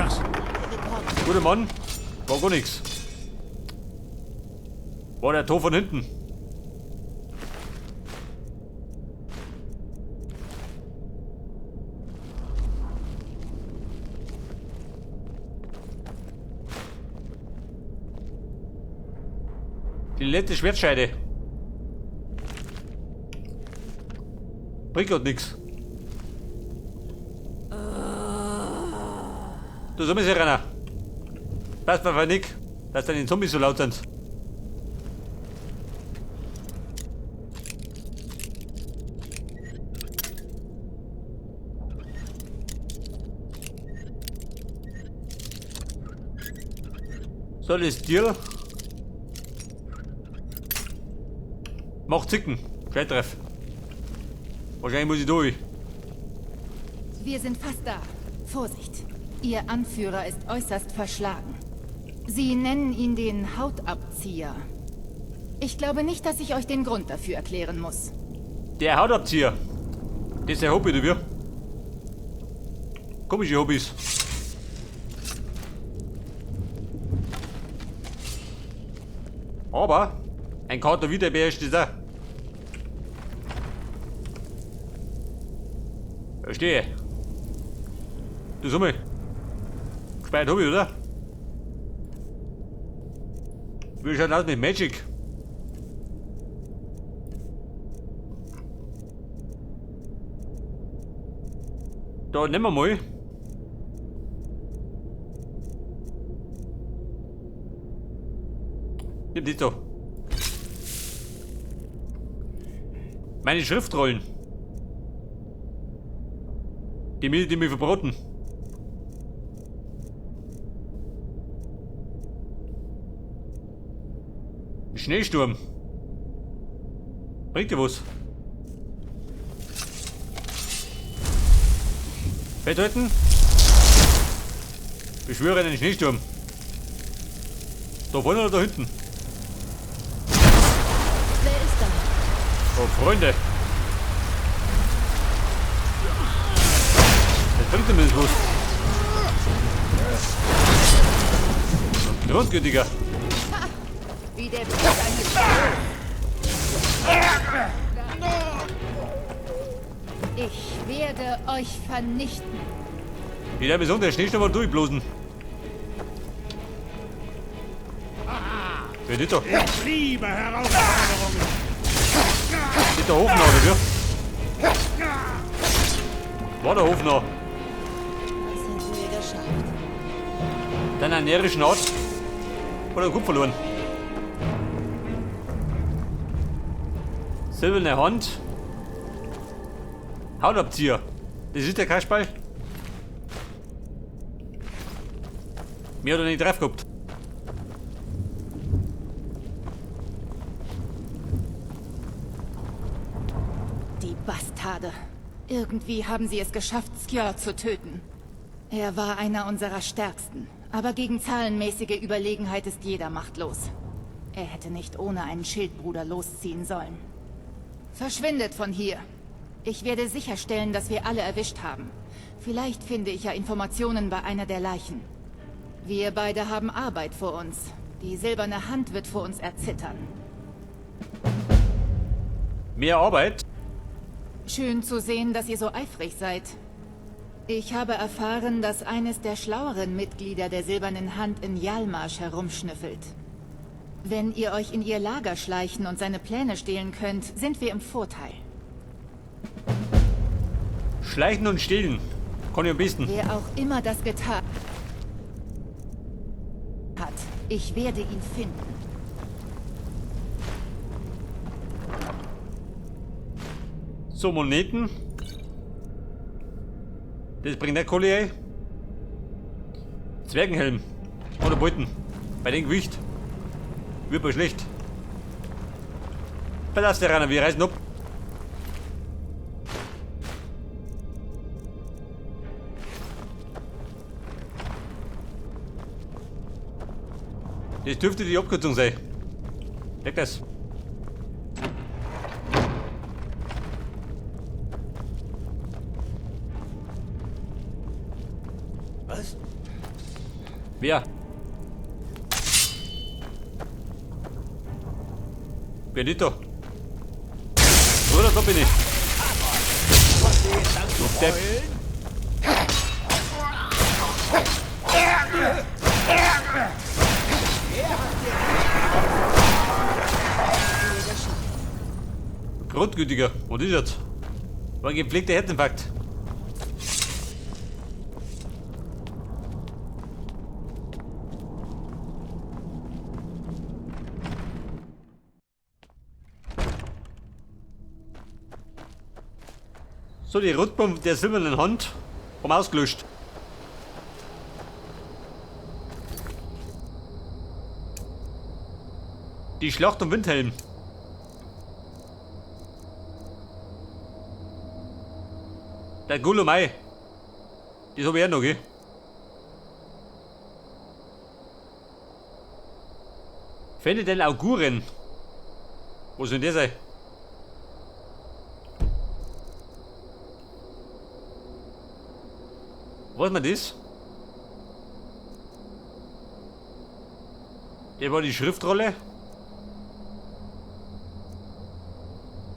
Das? Guter Mann, war gar nichts. War der Tor von hinten. Die letzte Schwertscheide. Bringt grad nix. Du Zombies hier rein. Passt mal nicht, dass deine Zombies so laut sind. So, das Tier macht Zicken. Schreitreff. Wahrscheinlich muss ich durch. Wir sind fast da. Vorsicht. Ihr Anführer ist äußerst verschlagen. Sie nennen ihn den Hautabzieher. Ich glaube nicht, dass ich euch den Grund dafür erklären muss. Der Hautabzieher. Das ist der Hobby, du wir. Komische Hobbys. Aber ein Kater wie der beherrscht das auch. Verstehe. Du Summe. Gespeichert hab ich, oder? Wie schaut aus mit Magic? Da nehmen wir mal. Nimm die da. Meine Schriftrollen. Die mich verbraten. Schneesturm. Bringt dir was? Festhalten. Beschwöre einen Schneesturm. Da vorne oder da hinten? Wer ist da? Oh, Freunde. Das bringt zumindest was. Grundgültiger. Wie der Blitz eines. Ich werde euch vernichten. Wie der Besohn, der Schneesturm hat durchblosen. Wer nicht da? Ich liebe Herausforderungen. Nicht der Hofner, oder wie? War der Hofner. Was hätten wir geschafft? Dann einen närrischen Art. Oder Kopf verloren. Silberne Hand. Hautabzieher. Das ist der Kasperl. Mir hat er nicht drauf gehabt. Die Bastarde. Irgendwie haben sie es geschafft, Skjör zu töten. Er war einer unserer Stärksten. Aber gegen zahlenmäßige Überlegenheit ist jeder machtlos. Er hätte nicht ohne einen Schildbruder losziehen sollen. Verschwindet von hier. Ich werde sicherstellen, dass wir alle erwischt haben. Vielleicht finde ich ja Informationen bei einer der Leichen. Wir beide haben Arbeit vor uns. Die silberne Hand wird vor uns erzittern. Mehr Arbeit? Schön zu sehen, dass ihr so eifrig seid. Ich habe erfahren, dass eines der schlaueren Mitglieder der Silbernen Hand in Hjalmarch herumschnüffelt. Wenn ihr euch in ihr Lager schleichen und seine Pläne stehlen könnt, sind wir im Vorteil. Schleichen und stehlen. Kann ich am besten. Wer auch immer das getan hat, ich werde ihn finden. So, Moneten. Das bringt nicht Kohle ein. Zwergenhelm. Oder Beuten. Bei dem Gewicht. Wird mir schlecht. Pass auf, der Rainer, wir reisen ab. Das dürfte die Abkürzung sein. Leg das. Was? Wer? Benito. Bruder, da bin ich. Du Depp. Grundgütiger. Und ist jetzt? War ein gepflegter Herzinfarkt. So, die Rotbombe der silbernen Hand haben ausgelöscht. Die Schlacht um Windhelm. Der Gulumai. Das hab ich auch noch, gell? Finde den Auguren. Wo soll denn der sein? Was man das? Der war die Schriftrolle.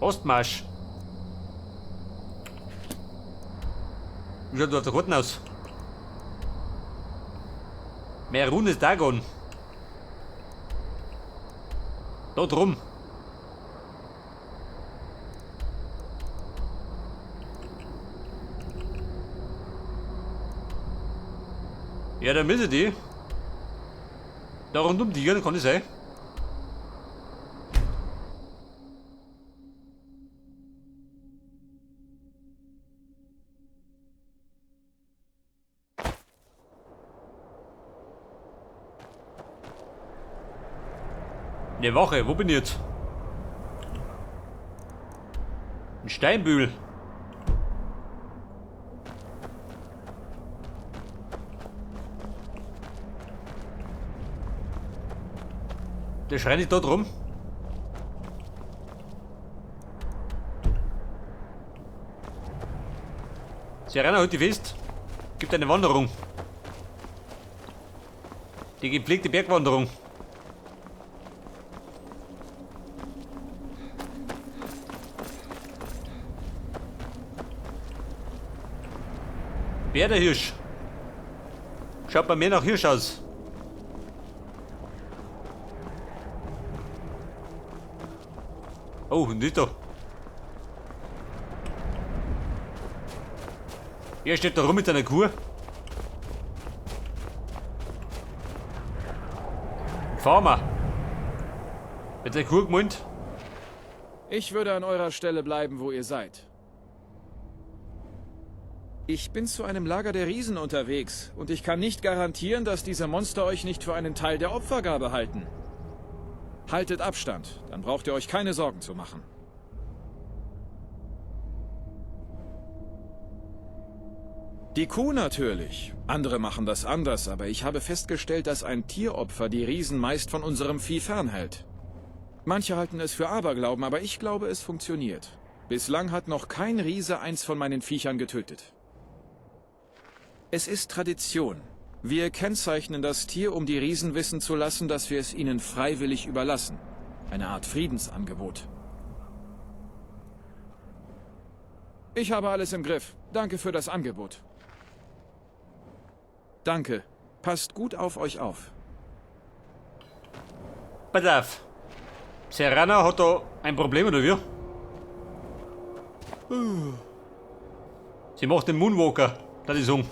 Ostmarsch. Wie schaut das auf der Karten aus? Mehr Rune ist Dagon. Da drum. Ja, da müssen die. Da rund um die, kann das sein. Eine Wache, wo bin ich jetzt? Ein Steinbühl. Der schreit nicht da drum. Serana, halt dich fest. Gibt eine Wanderung. Die gepflegte Bergwanderung. Wer der Hirsch? Schaut bei mir nach Hirsch aus. Oh, nicht da. Er steht da rum mit seiner Kuh. Farmer. Mit der Kuh gemeint. Ich würde an eurer Stelle bleiben, wo ihr seid. Ich bin zu einem Lager der Riesen unterwegs und ich kann nicht garantieren, dass diese Monster euch nicht für einen Teil der Opfergabe halten. Haltet Abstand, dann braucht ihr euch keine Sorgen zu machen. Die Kuh natürlich. Andere machen das anders, aber ich habe festgestellt, dass ein Tieropfer die Riesen meist von unserem Vieh fernhält. Manche halten es für Aberglauben, aber ich glaube, es funktioniert. Bislang hat noch kein Riese eins von meinen Viechern getötet. Es ist Tradition. Wir kennzeichnen das Tier, um die Riesen wissen zu lassen, dass wir es ihnen freiwillig überlassen. Eine Art Friedensangebot. Ich habe alles im Griff. Danke für das Angebot. Danke. Passt gut auf euch auf. Pass auf. Serana hat da ein Problem, oder wie? Sie macht den Moonwalker, das ist um.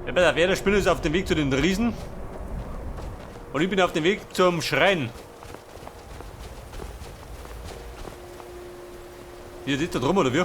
Ja, pass auf, der Spinne ist auf dem Weg zu den Riesen. Und ich bin auf dem Weg zum Schrein. Hier sitzt da drum, oder wie?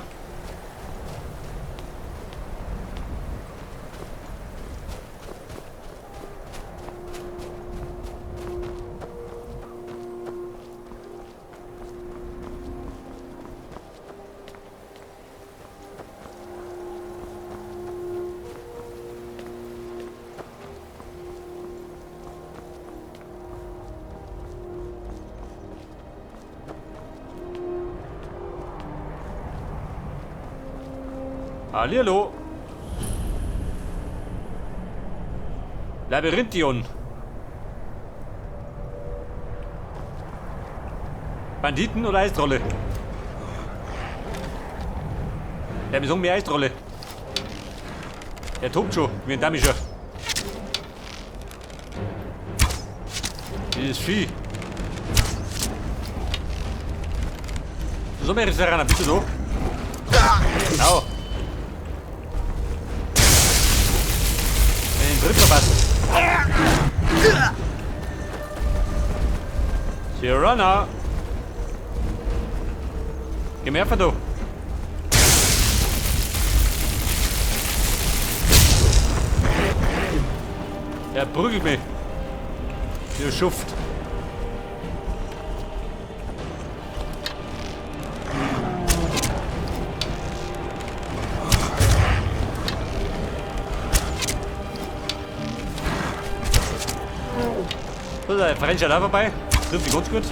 Hallihallo. Labyrinthion. Banditen oder Eistrolle? Der besorgt mir Eistrolle. Der tobt schon, wie ein Damischer. Dieses Vieh. So, mehr Serana, bist du so? Au. Den Tritt verpasst. Serana. Geh mir du. Er prügelt mich. Der Schuft. So, der French da vorbei. Trifft mich ganz gut.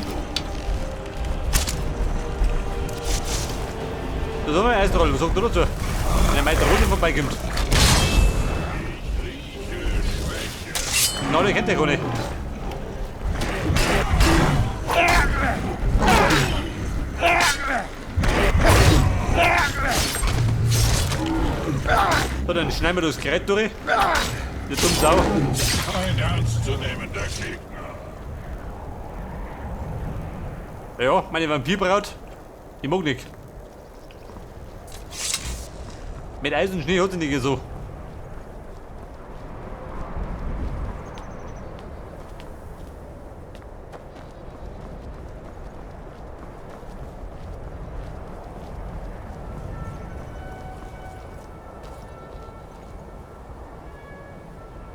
Da soll man Eisrolle, was sagt du dazu? Wenn der Meister Rose vorbeikommt. Genau, der kennt der gar nicht. So, dann schneiden wir das Gerät durch. Die dumme Sau. Kein ernstzunehmender Gegner. Ja, meine Vampirbraut, die mag nicht. Mit Eis und Schnee hat sie nicht so.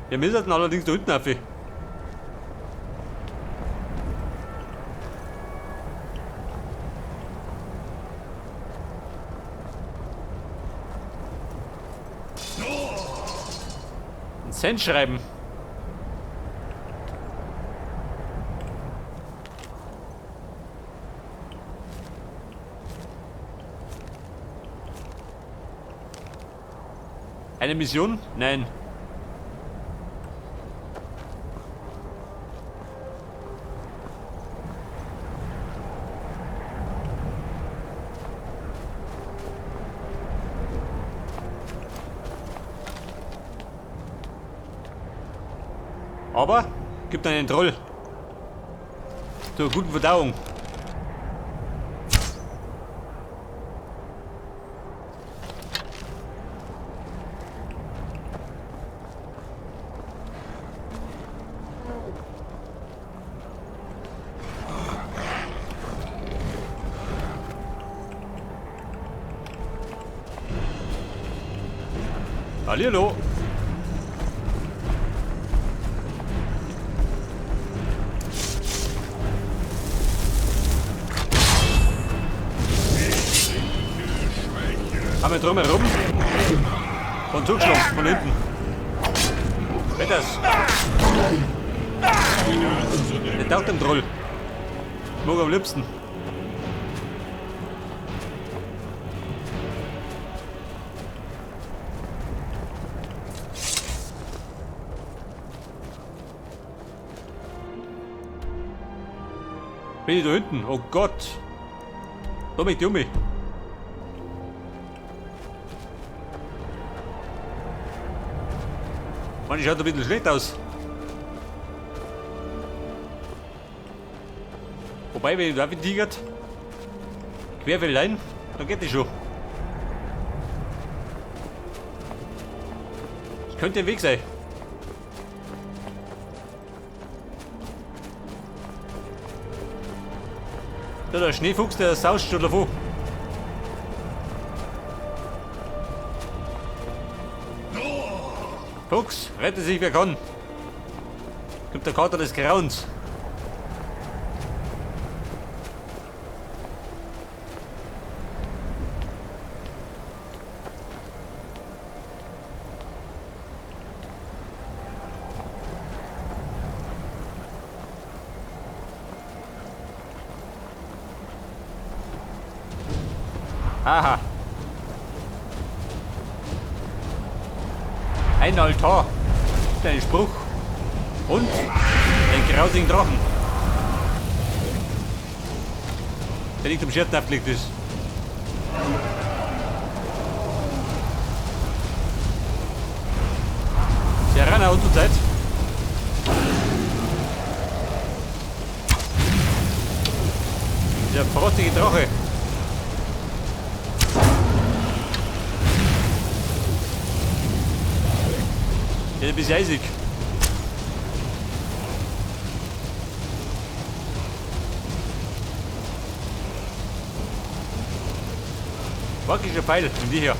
Wir müssen allerdings da hinten auf. Ein Cent schreiben. Eine Mission? Nein. Aber gibt einen Troll. Zur guten Verdauung. Hallihallo. Haben wir drumherum und zugeschlagen von hinten. Wetters. Der taucht im Troll. Mag am liebsten. Bin ich da hinten? Oh Gott. Da bin ich um mich. Mann, schaut ein bisschen schlecht aus. Wobei, wenn ich da tigert, querfeldein, dann geht das schon. Das könnte ein Weg sein. Da, der Schneefuchs, der saust schon davon. Fuchs, rette sich wer kann. Gibt der Kater des Grauens. Aha. Ein Altar. Ein Spruch. Und den grausigen Drachen. Der nicht zum Scherzen aufgelegt ist. Serana, und zur Zeit. Der frostige Drache. Der ist ein bisschen eisig. Magischer Pfeil, nimm die her.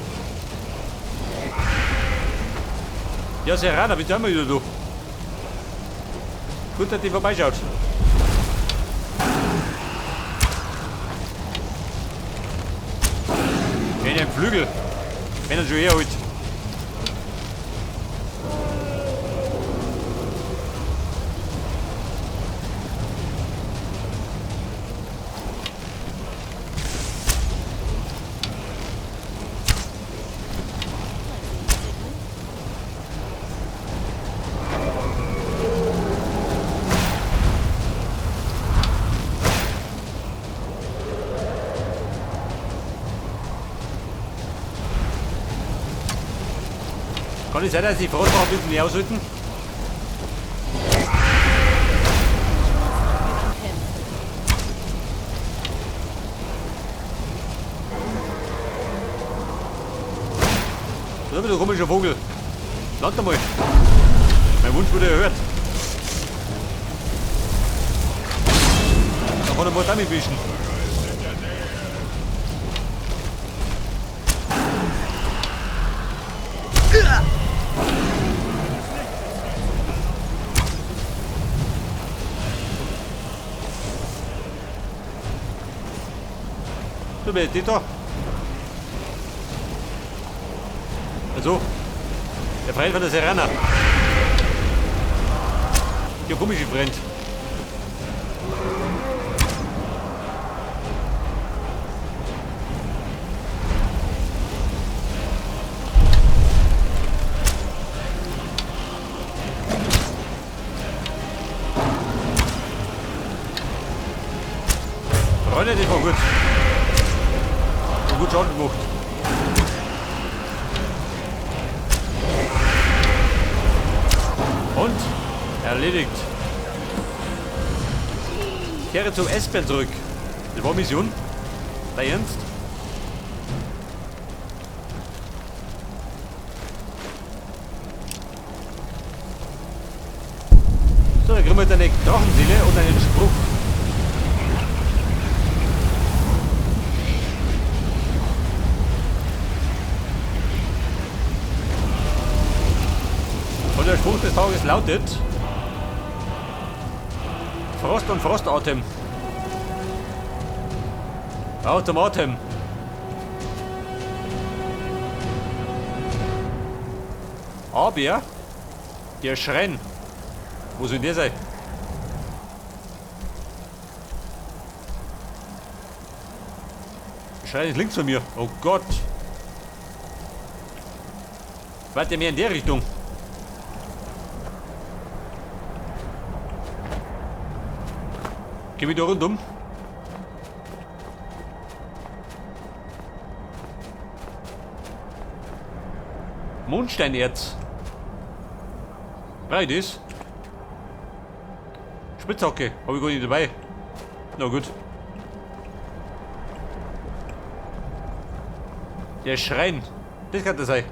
Ja, Serana, bitte einmal wieder du. Gut, dass die vorbeischaut. Wenn ein Flügel, wenn er schon herholt. Kann es sein, dass die Frostwache ein bisschen näher aushalten? Das ist wieder ein komischer Vogel. Land einmal. Mein Wunsch wurde erhört. Da kann er mal damit wischen. So, wer ist die da? Also, der Freund von der Serana. Der komische Freund. Freunde, das war gut. Gut Schaden gemacht. Und erledigt. Kehre zum Esbern zurück. Das war Mission. Dein Ernst? So, da kriegen wir jetzt eine Drachenseele und einen Spruch. Und der Spruch des Tages lautet: Frost und Frostatem. Aus dem Atem. Aber der Schrein, wo soll der sein? Der Schrein ist links von mir. Oh Gott. Weiter mehr in der Richtung. Geh wieder rundum. Mondsteinerz. Breit ist. Spitzhacke, hab ich gar nicht dabei. Na gut. Der Schrein. Das kann das sein.